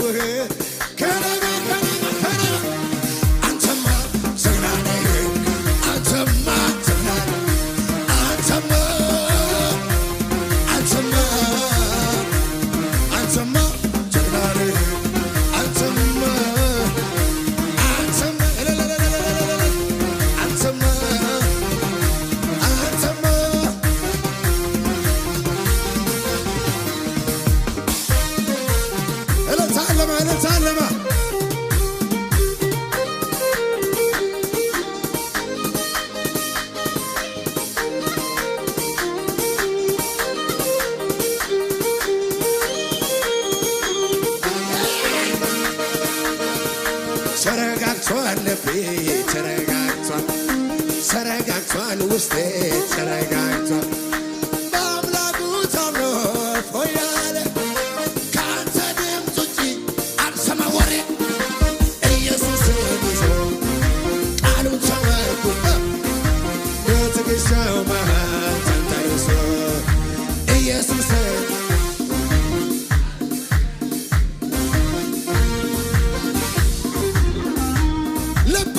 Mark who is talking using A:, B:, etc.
A: ከኔ ጋር፣ ከኔ ጋር፣ ከኔ ጋር። አንተማ ጀግና ነህ፣ አንተማ ጀግና ነህ፣ አንተማ፣ አንተማ፣ አንተማ ጀግና ነህ፣ አንተማ፣ አንተማ፣ እለለለለለለለ፣ አንተማ፣ አንተማ። እልልታ አለማ፣ እልልታ አለማ። ተረጋግቷል ልቤ፣ ተረጋግቷል፣ ተረጋግቷል ውስጤ፣ ተረጋግቷል። በአምላኩ ታምኖ እፎይ አለ። ከአንተ ድምፅ ውጪ አልሰማ ወሬ። ኢየሱስን ይዞ ቃሉን ተመርኩዞ በትከሻው መሃል ተንተርሶ ኢየሱስን። ልቤ